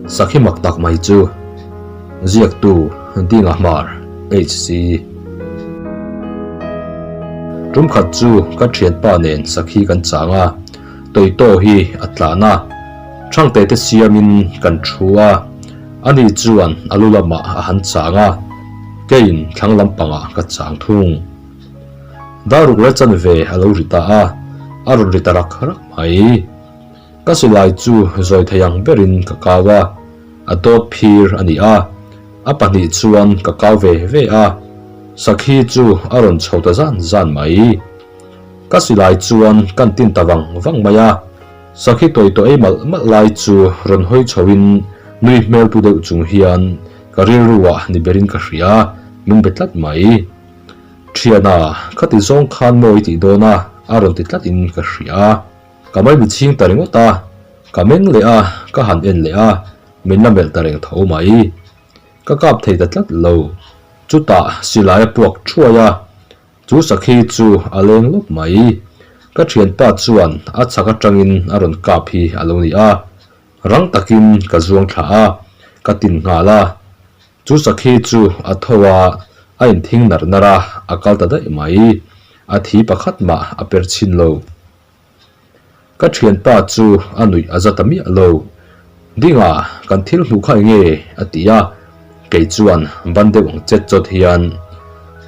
Sakhi mak tak mai chu ziaktu Dinga Hmar, HC. Tum khat chu ka thianpa nen sakhi kan chang a, Toito hi a tlan a, Thangte te siamin kan thu a, ani chuan a lu lamah a han chang a, keiin thlang lampangah ka chang thung. Daruk leh chanve a lo ri ta a, a rawn ri ta rak rak mai. Ka silai chu zawi thei ang berin ka kau a, a dawt phir a ni a, a pahnih chuan ka kau ve ve a, sakhi chu a rawn chho ta zan zan mai. Ka silai chuan kan tin ta vang vang mai a, sakhi tawi tawh ei malh malh lai chu rawn hawi chhoin nui hmel pu deuh chung hian ka rilru ah ni berin ka hria, min be tlat mai. Thiana, khati zawng khan maw i tih dawn a, a rawn ti tlat in ka hria. Ka mai mi chhing ta ringawt a, ka meng leh a, ka han en leh a, min la melh ta reng tho mai. Ka kap thei ta tlat lo. Chutah silai a puak thuai a, chu sakhi chu a leng lawp mai. Ka thianpa chuan a chhak atangin a rawn kap hi a lo ni a, rang takin ka zuang thla a, ka tin nghal a. Chu sakhi chu a tho a, a inthing nar nar a, a kal ta daih mai. A thi pakhat mah a per chhin lo. Ka thianpa chu a nuih a za ta miah lo. Dinga, kan thil hmuh kha eng nge? a ti a, kei chuan ban deuh ang chet chawt hian,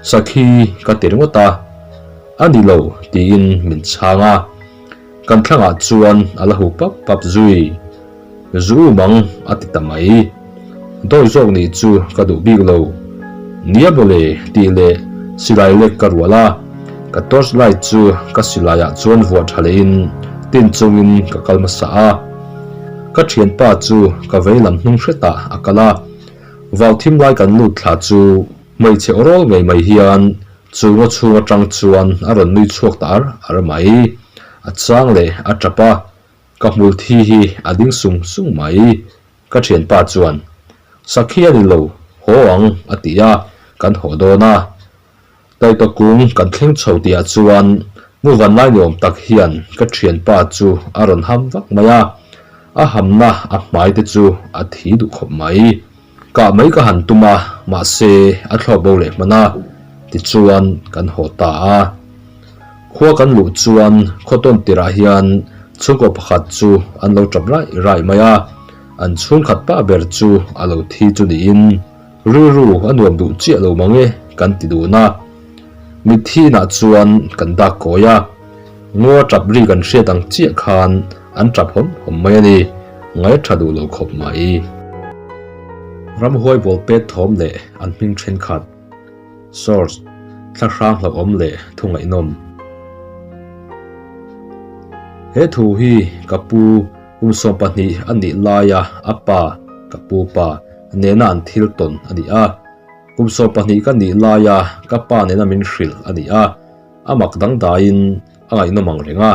Sakhi ka ti ringawt a, a ni lo tiin min chhang a. Kan thlangah chuan a la hu pap pap zui. Zu mang a ti ta mai. Dawi zawk nih chu ka duh bik lo. Nia mawle tih leh silai lek ka rual a, ka torch light chu ka silai ah chuan vuah tha leh in tin chungin ka kal hmasa a. Ka thianpa chu ka vei lam hnung hretah a kal a, vau thim lai kan lut thla chu hmeichhe awrawl ngei mai hian Chu ngaw chhung atang chuan a rawn nui chhuak ta ar ar mai. A chang leh a tap a, ka hmul thi hi a ding sung sung mai. Ka thianpa chuan, Sakhi a ni lo, haw ang, a ti a, kan haw dawn a. Taitaw kung kan thleng chho tihah chuan mu van lai ni awm tak hian ka thianpa chu a rawn ham vak mai a, a hamna a hmai te chu a thi duh khawp mai. Kah mai ka han tum a, mahse a thlawk bo leh hman a, tichuan kan haw ta a. Khua kan luh chuan khawtawn tirah hian chhungkaw pakhat chu an lo tap raih raih mai a, an chhungkhat pa ber chu a lo thi chu niin rilru a nuam duh chiah lo mang e kan ti dun a. Mitthi inah chuan kan dak kawi a, ngaw tap ri kan hriat ang chiah khan an tap hawm hawm mai a ni, ngaih a tha duh lo khawp mai. Ramhuai bawl pet thawm leh an hming thenkhat, Source, thla hrang hlauhawm leh thu ngaihnawm. He thu hi ka pu kum 12 a nih laia a pa, ka pu pa, nena an thil tawn a ni a. Kum 12 ka nih laia ka pa nena min hrilh a ni a. A mak dangdaiin a ngaihnawm ang reng a,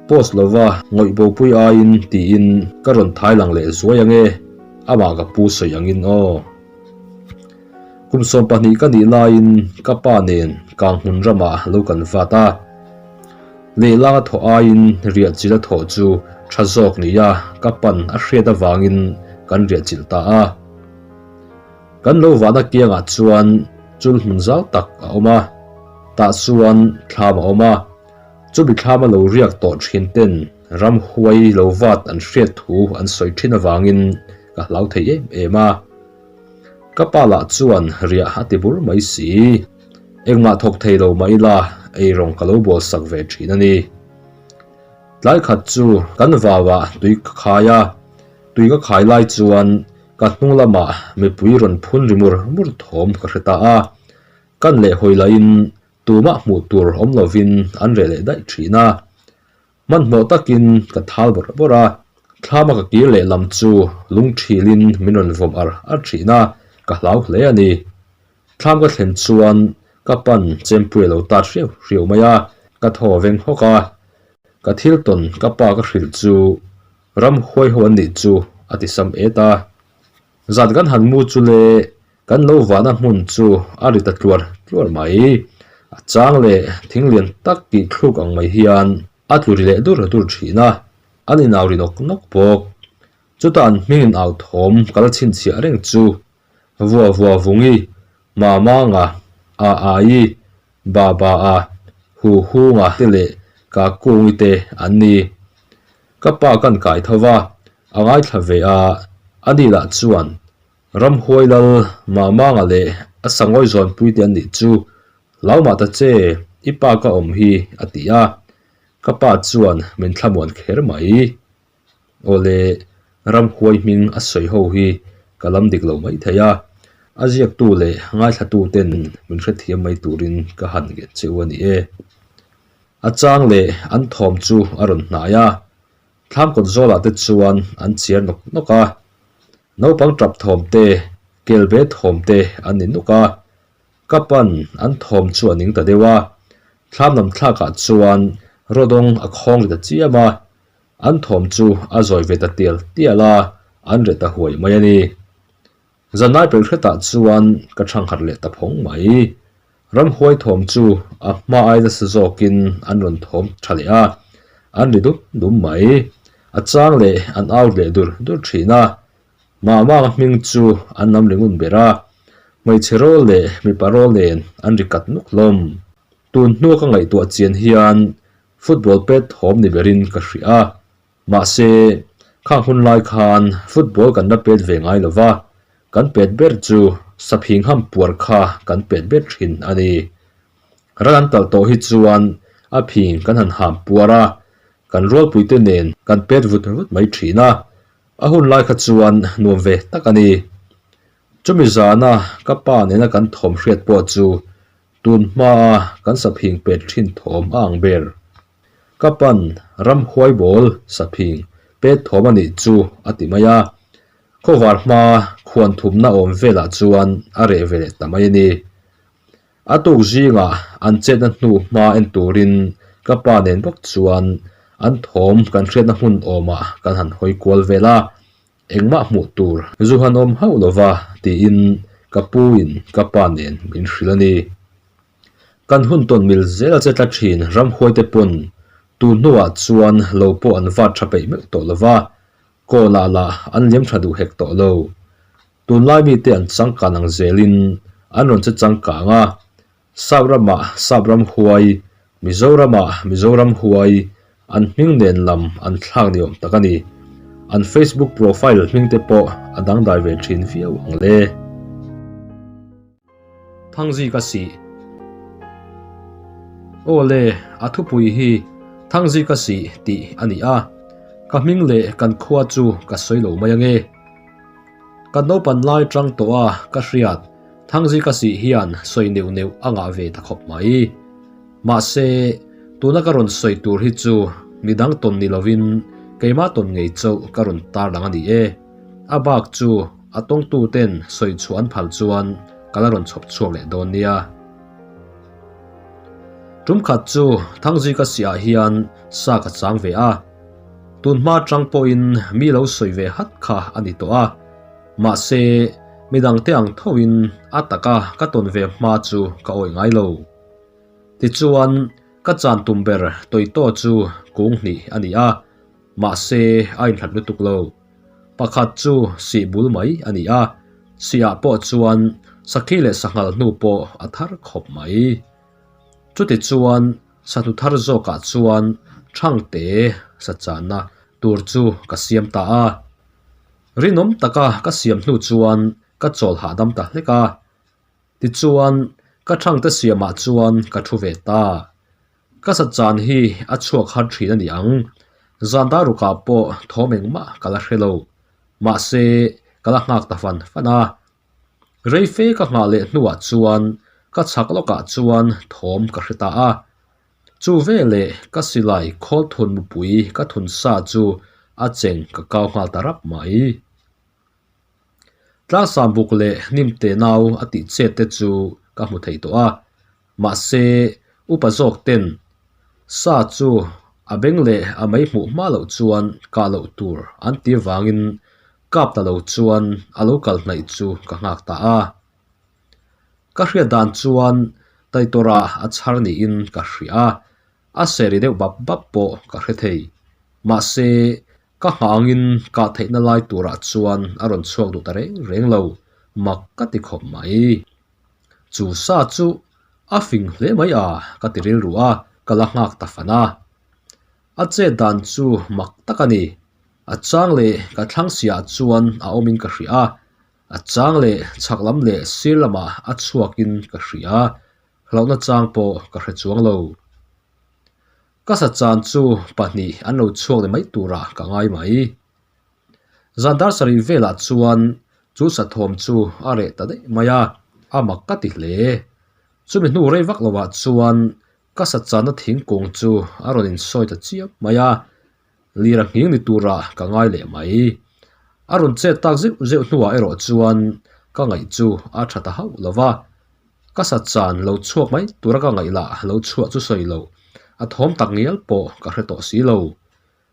post lova ngawih bopui aiin tiin ka rawn thai lang leh zuai ange, amah ka pu sawi angin aw. Kum 12 ka nih laiin ka pa nen kang hmun ramah lo kan vat a, lehlang a thawh aiin riah chilh a thawh chu tha zawk nia ka pan a hriat avangin kan riah chilh ta a. Kan lo vahna kiangah chuan chul hmun zau tak a awm a, tah chuan thlam a awm a, chumi thlama lo riak tawh thin ten ramhuai lo vat an hriat thu an sawi thin avangin ka hlau thei em em a. Ka pa lah chuan riah a ti bur mai si, engmah thawk thei lo mah ila eirawng ka lo bawl sak ve thin a ni. Tlai khat chu kan vauah tui ka khai a, tui ka khai lai chuan Ka hnung lamah mipui rawn phun ri mur mur thawm ka hre ta a, kan leh hawi lahin tumah hmuh tur awm lovin an reh leh daih thin a. Hmanhmawh takin ka thal bawrh bawrh a, thlama ka kir leh lam chu lungthilin min rawn vawm ar ar thin a, ka hlau hle a ni. Thlam ka thlen chuan ka pan chempui a lo tat hriau hriau mai a, ka thaw veng hawk a. Ka thil tawn ka pa ka hrilh chu Ram huai ho an nih chu a ti sam et a. Zan kan han mu chu le kan lo vahna hmun chu a ri ta tluar tluar mai. A chang leh thing lian tak tih thluk ang mai hian a tlu ri leh dur dur thin a, an inau ri nawk nawk bawk. Chutah an hming in au thawm ka la chhinchhiah reng chu Vua Vua Vungi, Mamanga, Aaii, Baba-a, Hu Hunga te leh Kakungi te an ni. Ka pa kan kai tho va, a ngaithla ve a, ani lah chuan Ramhuai lal Mamanga leh a sangawi zawnpui te an nih chu hlau mah ta che, i pa ka awm hi a ti a, ka pa chuan min thlamuan kher mai. Awle, ramhuai hming a sawi ho hi ka lam dik lo mai thei a, a ziaktu leh ngaithlatu ten min hrethiam mai turin ka han ngen che u a ni e. A chang leh an thawm chu a rawn hnai a, thlam kawt zawlah te chuan an chiar nawk nawk a, naupang tap thawm te, kelbe thawm te an ni nuk a, Ka pan an thawm chu a ning ta deuh a, thlam lam thlakah chuan rawdawng a khawng ri ta chiam a, an thawm chu a zawi ve ta tial tial a, an reh ta huai mai a ni. Zanlai pelh hretah chuan ka thanghat leh ta phawng mai. Ramhuai thawm chu a hma ai nasa zawkin an rawn thawm tha leh a, an ri dum dum mai. A chang leh an au leh dur dur thin a, Mahmanga hming chu an lam ri ngun ber a, hmeichhe rawl leh mipa rawl nen an ri kat nuk hlawm. Tun hnua ka ngaihtuah chian hian football pet thawm ni berin ka hria a, mahse khang hun lai khan football kan la pet ve ngai lo va, kan pet ber chu saphing ham puar kha kan pet ber thin a ni. Ran an talh tawh hi chuan a phing kan han ham puar a, kan rualpuite nen kan pet vut vut mai thin a, A hun lai kha chuan nuam ve tak a ni. Chumi zana ka pa nena kan thawm hriat pawh chu tun hmaa kan saphing pet thin thawm a ang ber. Ka pan ramhuai bawl saphing pet thawm a nih chu a ti mai a. Khawvar hma khuan thumna awm velah chuan a reh ve leh ta mai a ni. A tuk zingah an chetna hnu hma en turin ka pa nen bawk chuan an thawm kan hriatna hmun awmah kan han hawi kual vel a, engmah hmuh tur zu han awm hauh lova tiin ka pu in ka pa nen min hrilh a ni. Kan hun tawn mil zel a che tla thin ramhuaite pawn tun hnuah chuan lo pawh an vat tha peih meuh tawh lova, kawlah lah an liam tha duh hek tawh lo. Tunlai mite an changkan ang zelin an rawn che changkang a, Sap ramah Sap ram huai, Mizoramah Mizoram huai, an hming nen lam an thlak ni awm tak a ni. An Facebook profile hming te pawh a dangdai ve thin viau ang le. Thangzika sih. Aw le, a thupui hi Thangzika sih tih a ni a, ka hming leh kan khua chu ka sawi lo mai ange. Ka naupan lai tang tawh a ka hriat Thangzika sih hian sawi neuh neuh a ngah ve ta khawp mai. Mahse, tuna ka rawn sawi tur hi chu midang tawn ni lovin keimah tawn ngei chauh ka rawn tarlang a ni e. A bak chu a tawngtu ten sawi chhuah an phal chuan ka la rawn chhawp chhuak leh dawn nia. Tum khat chu Thangzika siah hian sa ka chang ve a, tun hma tang pawhin mi lo sawi ve hat kha a ni tawh a, mahse midangte ang thoin a taka ka tawn ve hma chu ka awih ngai lo. Tichuan ka chan tum ber Toito chu kung hnih a ni a, mahse a inhlat lutuk lo. Pakhat chu sih bul mai a ni a, sihah pawh chuan sakhi leh sanghal hnu pawh a thar khawp mai. Chuti chuan sahnu thar zawkah chuan thangte sa channa tur chu ka siam ta a. Rinawm taka ka siam hnu chuan ka chawl hahdam ta hlek a. Tichuan ka thangte siamah chuan ka thu ve ta. Ka sa chan hi a chhuak har thin a ni ang. Zan dar rukah pawh thawm engmah ka la hre lo. Mahse, ka la nghak ta fan fan a. Rei fe ka nghah leh hnuah chuan ka chhak lawkah chuan thawm ka hre ta a. Chu veleh ka silai khawl thun mupui ka thun sa chu a cheng ka kau nghal ta rap mai. Tlangsam buk leh hnimte nau a tih chet te chu ka hmu thei tawh a. Mahse, upa zawk ten sa chu a beng leh a mei hmuh hma loh chuan kah loh tur an ti vangin kap ta lo chuan a lo kal hnaih chu ka nghak ta a. Ka hriat dan chuan Taitawra a chhar niin ka hria a, a seri deuh bap bap pawh ka hre thei. Mahse. Ka nghah angin kah theihna lai turah chuan a rawn chhuak duh ta reng reng lo, mak ka ti khawp mai. Chu sa chu a fing hle mai a, ka ti rilru a, ka la nghak ta fan a. A chet dan chu mak tak a ni. A chang leh ka thlang siah chuan a awmin ka hria a, a chang leh chhak lam leh sir lamah a chhuakin ka hria, hlauhna chang pawh ka hre chuang lo. Ka sa chan chu pahnih an lo chhuak ni mai turah ka ngai mai. Zan dar sarih velah chuan chu sathawm chu a reh ta daih mai a, a mak ka ti hle. Chumi hnu rei vak lovah chuan ka sa channa thingkung chu a rawn insawi ta chiam mai a, lir a nghing ni turah ka ngai leh mai. A rawn chet tak zeuh zeuh hnuah erawh chuan ka ngaih chu a tha ta hauh lo va. Ka sa chan lo chhuak mai tura ka ngaih lah lo chhuah chu sawi lo, a thawm tak ngial pawh ka hre tawh si lo.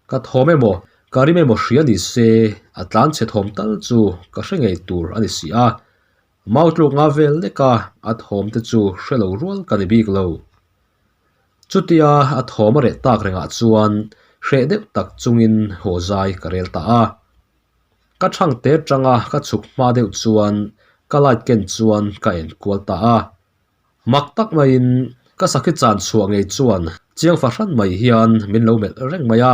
Ka thawm emaw, ka rim emaw hria ni se, a tlan chhe thawm tal chu ka hre ngei tur a ni si a. Mau tluk nga vel leka a thawm te chu hre lo rual ka ni bik lo. Chutia a thawm a reh tak rengah chuan hreh deuh tak chungin haw zai ka rel ta a. Ka thang te tanga ka chhuk hma deuh chuan ka light ken chuan ka en kual ta a. Mak tak maiin ka sakhi chan chhuah ngei chuan chiang fahran mai hian min lo melh reng mai a.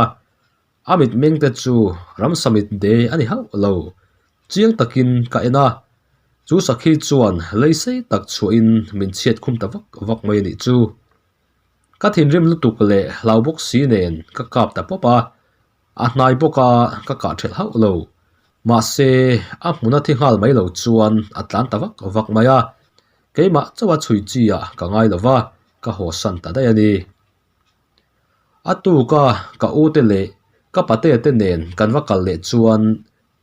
A mitmeng te chu ramsa mit de a ni hauh lo. Chiang takin ka en a. Chu sakhi chuan lei sei tak chhuahin min chhiat khum ta vak vak mai a nih chu. Ka thinrim lutuk leh hlau bawk si nen ka kap ta pawp a. A hnai bawk a, ka kah ṭhelh hauh lo. Mahse, a hmuna thi nghal mai lo chuan a tlan ta vak vak mai a. Keimah chauha chhui chi ah ka ngai lo va, ka hawsan ta daih a ni. A tuka ka u te leh ka pate te nen kan va kal leh chuan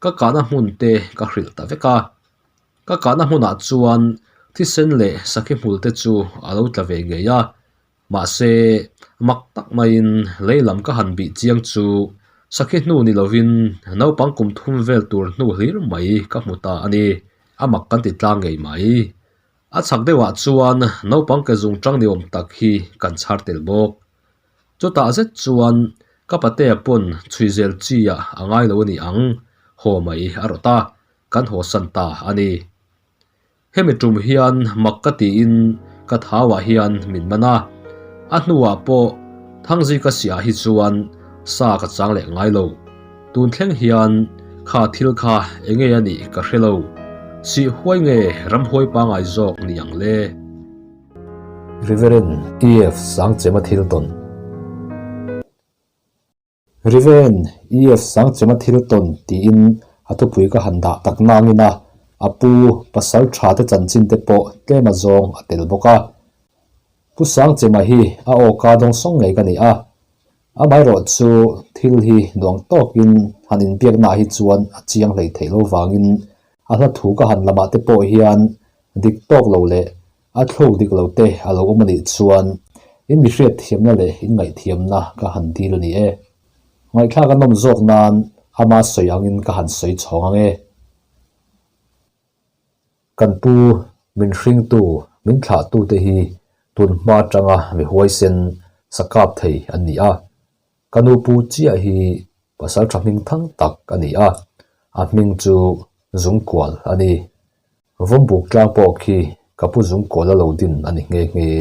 ka kahna hmun te ka hrilh ta vek a. Ka kahna hmunah chuan thisen leh sakhi hmul te chu a lo tla ve ngei a. Mahse, mak tak maiin lei lam ka han bih chiang chu sakhi hnu ni lovin naupang kum thum vel tur hnu hlir mai ka hmu ta a ni. A mak kan ti tlang ngei mai. A chhak deuhah chuan naupang ke zung tang ni awm tak hi kan chhar tel bawk. Chutah zet chuan ka patea pawn chhui zel chi ah a ngai lo a ni ang, haw mai a rawt a, kan haw san ta a ni. Hemi tum hian mak ka tiin ka thauah hian min man a, a hnuah pawh Thangzika siah hi chuan sa ka chang leh ngai lo. Tun thleng hian kha thil kha enge a nih ka hre lo. Sih huai nge ramhuai pangai zawk ni ang le? Reverend EF Sangchema thil tawn. Reverend EF Sangchema thil tawn tiin a thupui ka han dah tak nangin a, a pu pasal tha te chanchin te pawh tlem a zawng a tel bawk a. Pu Sangchema hi a awka dawng sawng ngei ka ni a, Amaherawh chu thil hi nuang tawkin han inbiaknaah hi chuan a chiang hlei theih lo vangin a hla thu ka han lamah te pawh hian dik tawk lo leh a thluk dik lo te a lo awm a nih chuan in mi hriatthiamna leh in ngaihthiamna ka han dil a ni e. Ngaihthlak a nawm zawk nan ama sawi angin ka han sawi chhawng ang e. Kan pu, min hringtu, min thlahtute hi tun hma atanga mi huaisen sa kap thei an ni a. Ka nu pu chiah hi pasal tha hming thang tak a ni a, a hming chu Zungkual a ni. Vawmbuk tlang pawh khi ka pu Zungkuala lo din a ni nghe nghe.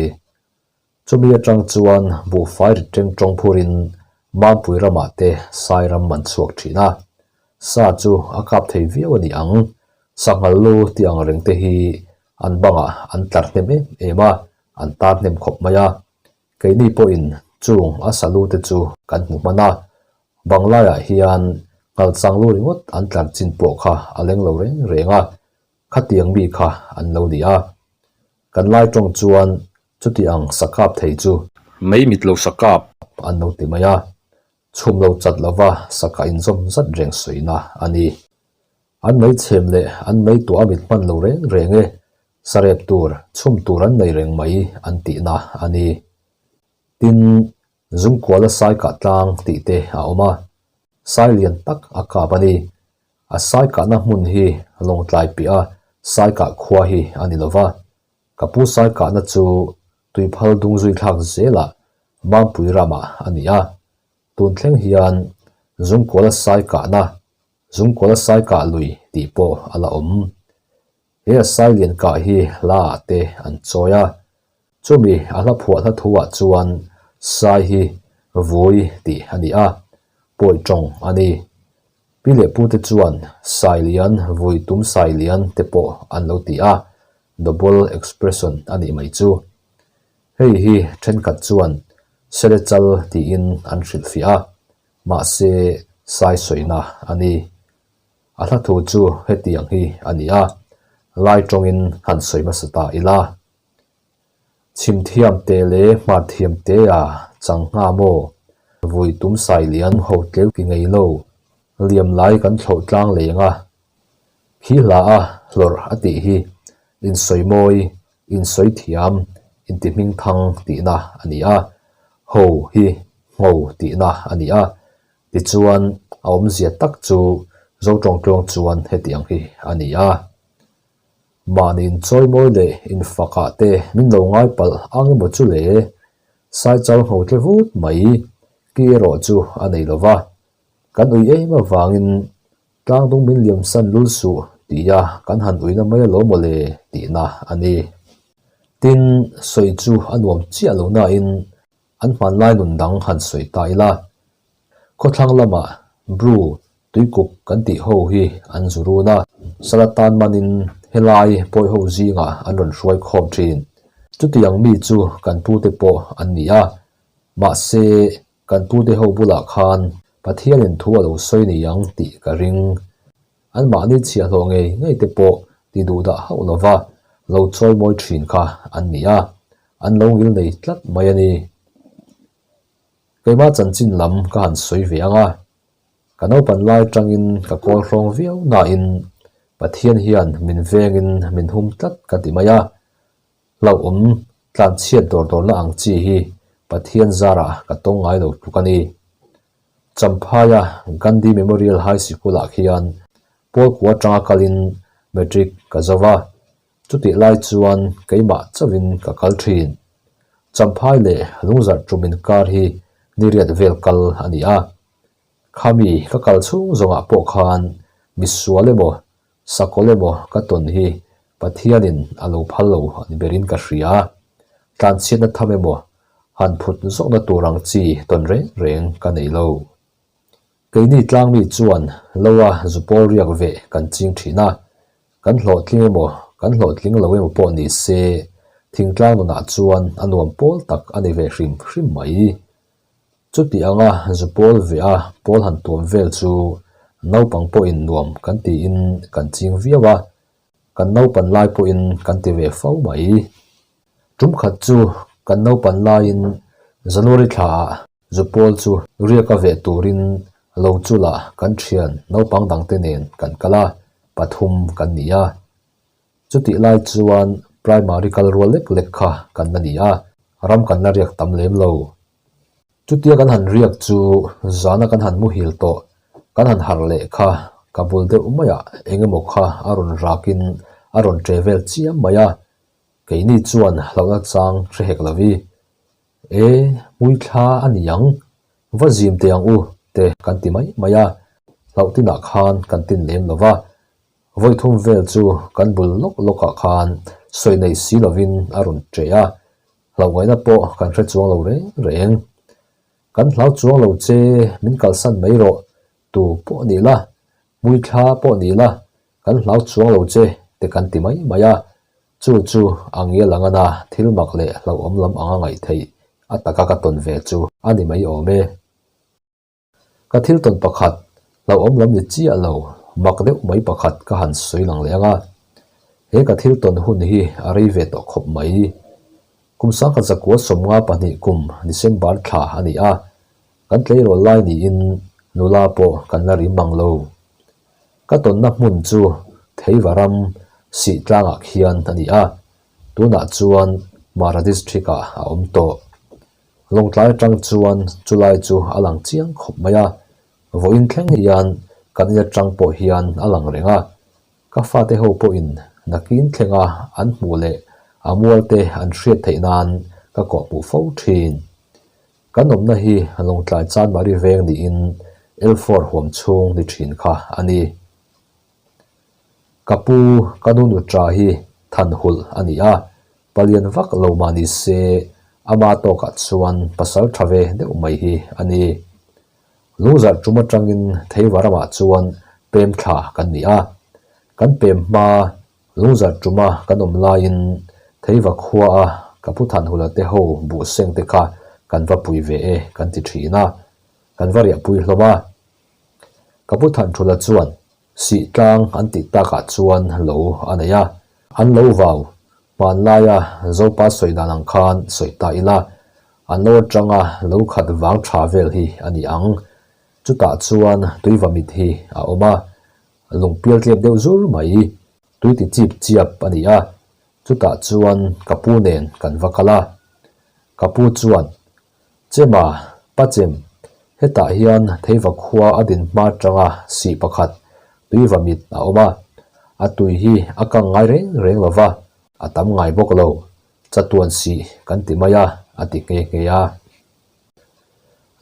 Chumi atang chuan buhfai rit teng tawng phurin Mampui ramah te sai ram an chhuak thin a. Sa chu a kap thei viau a ni ang. Sanghal lu tih ang reng te hi an bangah an tlar hnem em em a, an tar hnem khawp mai a. Keini pawhin chung a sa lu te chu kan hmu hman a. Banglaiah hian nghalchang lu ringawt an tlar chin pawh kha a leng lo reng reng a. Khatiang mi kha an lo ni a. Kan lai tawng chuan chuti ang sakap thei chu. Mei mit lo sakap. An lo ti mai a. Chhum lo chat lova saka inzawm zat reng sawina a ni. An mei chhem leh an mei tuah a mit hman lo reng reng e, sarep tur, chhum tur an nei reng mai an tihna a ni. Tin, Zungkuala sai kah tlang tih te a awm a, sai lian tak a kap a ni. A sai kahna hmun hi Lawngtlai piah a sai kah khua hi a ni lova, ka pu sai kahna chu Tuiphal dung zui thlak zelah Mampui ramah a ni a. Tun thleng hian Zungkuala sai kahna, Zungkuala sai kah lui tih pawh a la awm. He a sai lian kah hi hla ah te an chawi a, chumi a hla phuah hla thu ah chuan sai hi vui tih a ni a, pawi tawng a ni. Pi leh pu te chuan sai lian vui tum sai lian te pawh an lo ti a, double expression a nih mai chu. Hei hi thenkhat chuan sele chal tiin an hrilhfiah a, mahse sai sawina a ni. A hla thu chu hetiang hi a ni a, lai tawngin han sawi hmasa ta ila. Chhim thiam te leh hmar thiam te a chang ngha maw? Vui tum sai lian ho tleu ki ngei lo, liam lai kan thlauh tlang leng a. Khi hla a hlawrh a tih hi insawi mawi, insawi thiam, inti hming thang tihna a ni a, ho hi ngho tihna a ni a, Tichuan, a awmzia tak chu Zotawngtluang chuan hetiang hi a ni a. Mahni inchawimawi leh infakah te min lo ngai palh ang emaw chu le? Saichal ngho tle vut mai ki erawh chu a nei lo va. Kan ui em avangin tlangdung min liamsan lul suh tia kan han uina mai alawm maw le tihna a ni. Tin, sawi chu a nuam chiah lo nain An hmanlai nun dang han sawi ta ila, khawthlang lamah Bru tuikuk kan tih ho hi an zu run a, sala tan manin helai pawi ho zingah an rawn hruai khawm thin. Chutiang mi chu kan pute pawh an ni a, mahse kan pute ho bulah khan Pathianin thu a lo sawi ni ang tih ka ring. Anmahni chhiahhlawh ngei ngei te pawh ti duh dah hauh lova lo chawimawi thin kha an ni a, an lo ngil nei tlat mai a ni. Keimah chanchin lam ka han sawi ve ang a, ka naupan lai atangin ka kawl hrawng viau nain Pathian hian min vengin min hum tlat ka ti mai a, hlauhawm tlanchhiat dawr dawrna ang chi hi Pathian zarah ka tawng ngai lo tluk a ni. Champhaia Gandhi Memorial High Sikul-ah khian Pawlkua atanga kalin Matric ka zo va, chutih lai chuan keimah chauhin ka kal thin. Champhai leh Lungzarh tum inkar hi niriat vel kal a ni a. Khami ka kal chhung zawngah pawh khan misual emaw Sakawlh emaw ka tawn hi Pathianin a lo phal lo a ni berin ka hria. Tlanchhiatna tham emaw han phut zawkna tur ang chi tawn reng reng ka nei lo. Keini tlangmi chuan loa zupawl riak ve kan ching thin a, kan hlawhtling emaw kan hlawhtling lo emaw pawh ni se thingtlang nunah chuan a nuam pawl tak a ni ve hrim hrim mai. Chuti anga zu pawl ve a pawl han tuam vel chu naupang pawhin nuam kan tiin kan ching viau a, kan naupan lai pawhin kan ti ve fo mai. Tum khat chu kan naupan laiin January thlaah zu pawl chu riaka veh turin lo chula kan thian naupang dangte nen kan kal a, pathum kan ni a. Chutih lai chuan primary kal rual lek lek kha kan la ni a, ram kan la riak tam lem lo. Chutia kan han riak chu zana kan han muhil tawh, kan han harh leh kha ka bul deuh maiah eng emaw kha a rawn rakin a rawn ṭe vel chiam mai a, keini chuan hlauhna chang hre hek lo i. E, hmuithla a ni ang, va zim teh ang u te kan ti mai mai a, hlauh tinah khan kan tin lem lo va, Vawi thum vel chu kan bul lawk lawkah khan sawi nei si lovin a rawn ṭeh a, hlauh ngaihna pawh kan hre chuang lo reng reng. Kan hlau chuang lo che, min kalsan mai rawh, tu pawh ni la, hmuithla pawh ni la, kan hlau chuang lo che te kan ti mai mai a, chu chu a ngial ang ana thil mak leh hlauhawm lam anga ngaih theih a taka ka tawn ve chu a ni mai awm e. Ka thil tawn pakhat, hlauhawm lam ni chiah lo, mak deuh mai pakhat ka han sawi lang leh ang a. He ka thil tawn hun hi a rei ve tawh khawp mai. Kum sangkhat zakua sawmnga pahnih kum December thla a ni a, kan tleirawl lai niin nula pawh kan la rim mang lo. Ka tawnna hmun chu Theiva ram sih tlangah khian a ni a, tunah chuan Mara District-ah a awm tawh. Lawngtlai atang chuan chulai chu a lang chiang khawp mai a, vawiin thleng hian kan in atang pawh hian a lang reng a, ka fate ho pawhin nakin thlenga an hmuh leh a mual te an hriat theih nan ka kawhhmuh fo thin. Kan awmna hi Lawngtlai Chanmari veng niin L-four huam chhung ni thin kha a ni. Ka pu, ka nu nuṭa hi than hulh a ni a, palian vak lo mah ni se ama tawkah chuan pasal tha ve deuh mai hi a ni. Lungzarh tum atangin Theiva ramah chuan pem thla kan ni a, kan pem hma Lungzarh tuma kan awm laiin Theiva khua a ka pu Thanhula te ho buh seng te kha kan va pui ve e kan ti thin a, kan va riahpui hlawm a. Ka pu Thanthula chuan sih tlang an tih takah chuan lo a nei a, an lo vau hmanlaia Zopa sawi dan ang khan sawi ta ila, an lo atanga lo khat vang tha vel hi a ni ang. Chutah chuan tuiva mit hi a awm a, Lungpial tlep deuh zur mai, tui ti chip chiap a ni a, chutah chuan ka pu nen kan va kal a. Ka pu chuan, Chema, pa Chem, hetah hian Theiva khua a din hma atanga sih pakhat tuiva mit a awm a, a tui hi a kang ngai reng reng lo va, a tam ngai bawk lo, chatuan sih kan ti mai a, a ti nghe nghe a.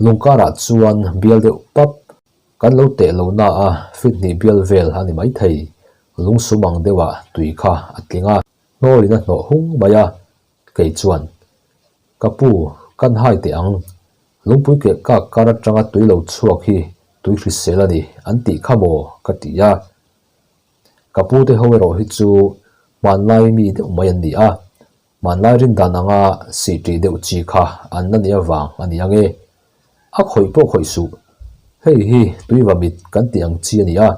Lungkarah chuan bial deuh pap Kan lo teh lo na a, fit hnih bial vel a ni maithei. Lungsum ang deuhah tui kha a tling a, hnawlin a hnawh hung mai a, kei chuan, Ka pu, kan hai teh ang. Lungpui keh kak kar atanga tui lo chhuak hi tui hrisel a ni an tih kha maw? ka ti a. Ka pu te ho erawh hi chu hmanlai mi deuh mai an ni a, Hmanlai rin dan anga sih ṭih deuh chi kha an la nih avang a ni ang e. A khawih pawh khawih suh. Hei hi tuiva mit kan tih ang chi a ni a,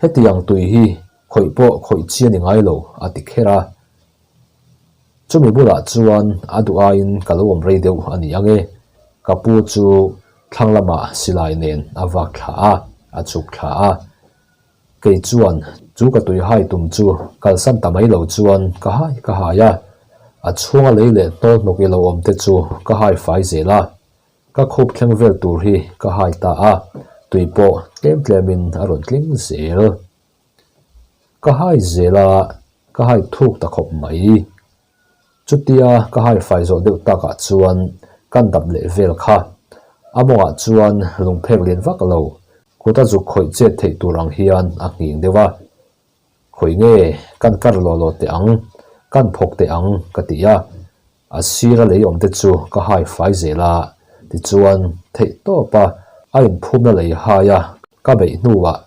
heti ang tui hi khawih pawh khawih chi a ni ngai lo, a ti kher a. Chumi bulah chuan a duh aiin ka lo awm rei deuh a ni ang e. Ka pu chu thlang lamah silai nen a vak thla a, a chhuk thla a. Kei chuan chu ka tui hai tum chu kalsan ta mai lo chuan ka hai ka hai a, a chhunga lei leh hnawl hnawk i lo awm te chu ka hai fai zel a, ka khup thleng vel tur hi ka hai ta a, tui pawh tlem tlemin a rawn tling zel. Ka hai zel a, ka hai thuk ta khawp mai. Chutia ka hai fai zawh deuh takah chuan kan dap leh vel kha. A mawngah chuan lungphek lian vak lo, kut a zuk khawih chet theih tur ang hian a nghing deuh a. Khawi nge kan kar law law teh ang, kan phawk teh ang ka ti a. A sira lei awm te chu ka hai fai zel a, tichuan theih tawp a a inphumna lei hai a ka beih hnuah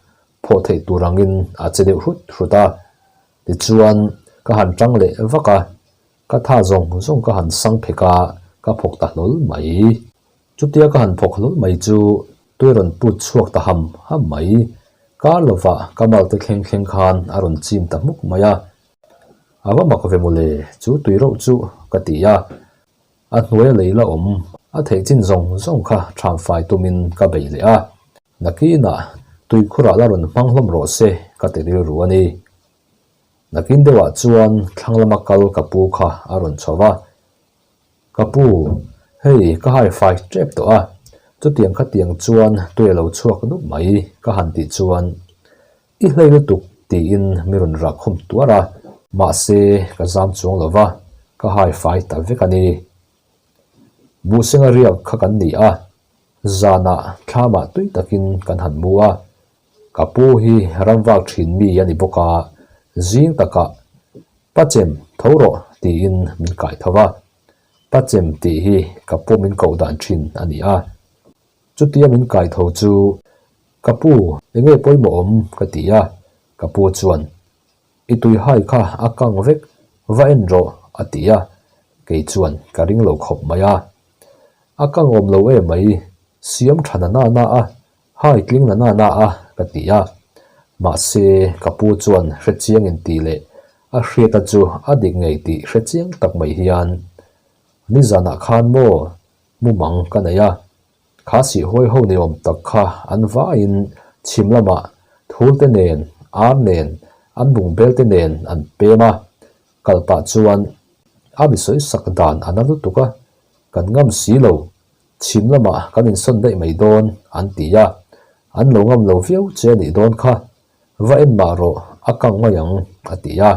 phawh theih tur angin a che deuh hrut hrut a. Tichuan, ka han tang leh vak a, ka tha zawng zawng ka han sang phek a, ka phawk ta hlawl mai. Chutia ka han phawk hlawl mai chu tui rawn put chhuak ta ham ham mai. Kar lovah ka malte thleng thleng khan a rawn chim ta hmuk mai a. A va mak ve mawle, chu tui reuh chu ka ti a. A hnuaia lei la awm, a theih chin zawng zawng kha ṭham fai tumin ka bei leh a. Nakinah tuikhurah la rawn hmang hlawm rawh se ka ti rilru a ni. Nakin deuhah chuan thlang lama kal ka pu kha a rawn chho va. Ka pu, hei ka hai fai tep tawh a, chutiang khatiang chuan tui a lo chhuak dup mai ka han tih chuan i hlei lutuk tiin mi rawn rah khawm tuar a. Mahse ka zam chuang lo va, ka hai fai ta vek a ni. Buhsenga riak kha kan ni a, Zanah thlamah tui takin kan han mu a, ka pu hi ramvak thin mi a ni bawk a, zing takah Pachem tho rawh tiin min kai tho va, Pachem tih hi ka pu min koh dan thin a ni a, chutia min kai tho chu ka pu enge pawimawh awm ka ti a, ka pu chuan I tui hai kha a kang vek, va en rawh a ti a, kei chuan ka ring lo khawp mai a. A kang awm lo em mai, siam tha na na na a, hai tling na na na a ka ti a. Mahse, ka pu chuan hre chiang in tih leh a hriata chu a dik ngei tih hre chiang tak mai hian, Nizanah khan maw mumang ka nei a, Kha sihhawi ho ni awm tak kha an vaiin chhim lamah thul te nen, ar nen, an bungbel te nen an pem a, kal pah chuan a mi sawi sak dan a na lutuk a, kan ngam si lo, chhim lamah kan insawn daih mai dawn an ti a, an lo ngam lo viau che a nih dawn kha, va en mah rawh a kang mai ang a ti a.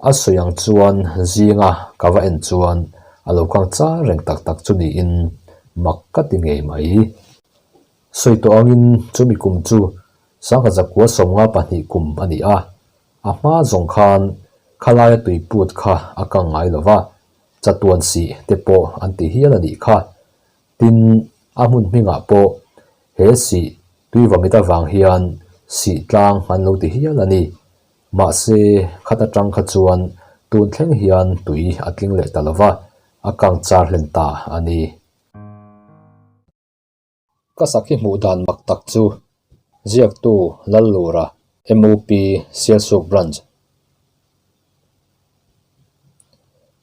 A sawi ang chuan zinga ka va en chuan a lo kang char reng tak tak chu niin mak ka ti ngei mai. Sawi tawh angin chumi kum chu sangha zakua 52 kum a ni a, a hma zawng khan khalaia tui put kha a kang ngai lo va, chatuan sih te pawh an ti hial a nih kha. Tin, a hmun hmingah pawh he sih tui vamit avang hian sih tlang an lo ti hial a ni. Mahse, khat atang kha chuan tun thleng hian tui a tling leh ta lo va, a kang char hlen ta a ni. Ka sakhi hmuh dan mak tak chu ziaktu Lallura, MOP, Sialsuk Branch.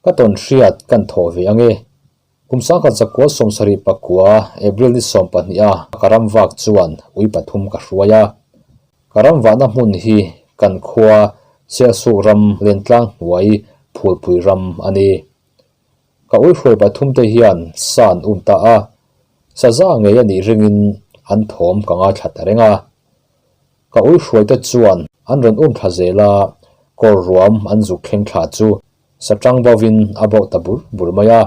Ka tawn hriat kan thawh ve ange. Kum 1979 April ni 12 a ka ram vak chuan ui pathum ka hruai a. Ka ram vahna hmun hi kan khua Sialsuk ram Lentlang hnuai Phulpui ram a ni. Ka ui hruai pathum te hian sa an um ta a, saza ngei a nih ringin an thawm ka ngaithla ta reng a. Ka ui hruai te chuan an rawn um thla zel a, kawr ruam an zuk thleng thla chu sa tang bovin a bauh ta bur bur mai a.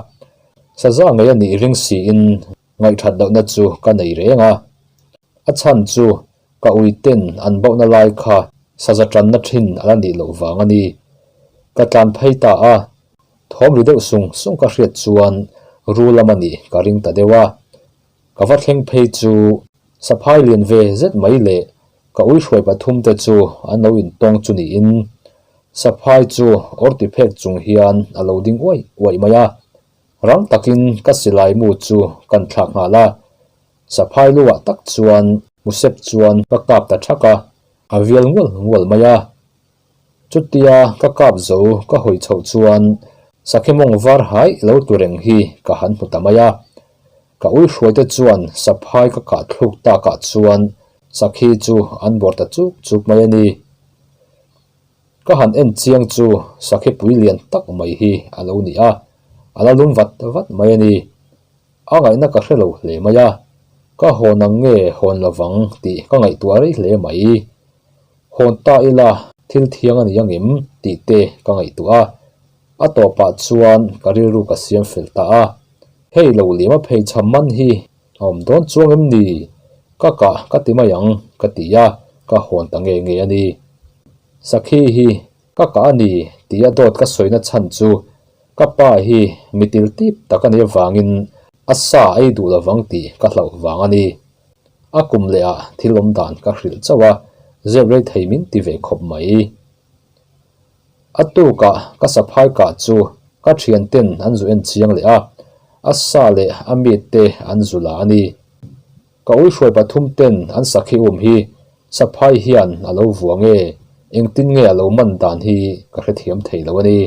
Saza ngei a nih ring siin ngaihthat lohna chu ka nei reng a. A chhan chu ka ui ten an bauhna lai kha saza tanna thin a la nih loh vang a ni. Ka tlan phei ta a, Thawm ri deuh sung sung ka hriat chuan ru lam a nih ka ring ta deuh a. Ka va thleng phei chu saphai lian ve zet mai leh ka ui hruai pathum te chu an lo intawng chu niin saphai chu awr ti phek chung hian a lo ding uaih uaih mai a. Rang takin ka silai mu chu kan thlak nghal a. Saphai luah tak chuan hmusep chuan ka kap ta thak a, a vial ngual ngual mai a. Chutia ka kap zo ka hawi chhoh chuan sakhi mawng var hai lo tu reng hi ka han hmu ta mai a. Ka ui hruaite chuan saphai ka kah thluk takah chuan sakhi chu an bawr ta chuk chuk mai a ni. Ka han en chiang chu sakhi pui lian tak mai hi a lo ni a, a la lum vat vat mai a ni. A ngaihna ka hre lo hle mai a, ka hawn ang nge hawn lovang tih ka ngaihtuah rei hle mai. Hawn ta ila thil thiang a ni angem tih te ka ngaihtuah a, a tawpah chuan ka rilru ka siam fel ta a, hei lo liam a phei cham man hi a awm dawn chuang em ni? Ka kah ka ti mai ang ka ti a, ka hawn ta nge nge a ni. Sakhi hi ka kah a ni tia dawt ka sawina chhan chu ka pa hi mi til tip tak a nih avangin a sa ei duh lovang tih ka hlauh vang a ni. A kum leh ah thil awm dan ka hrilh chauh a, zep rei thei min ti ve khawp mai. A tuk ah ka saphai kah chu ka thian ten an zu en chiang leh a, a sa leh a mit te an zu la a ni. Ka ui hruai pathum ten an sakhi um hi saphai hian a lo vua nge, engtin nge a lo man dan hi ka hrethiam thei lo a ni.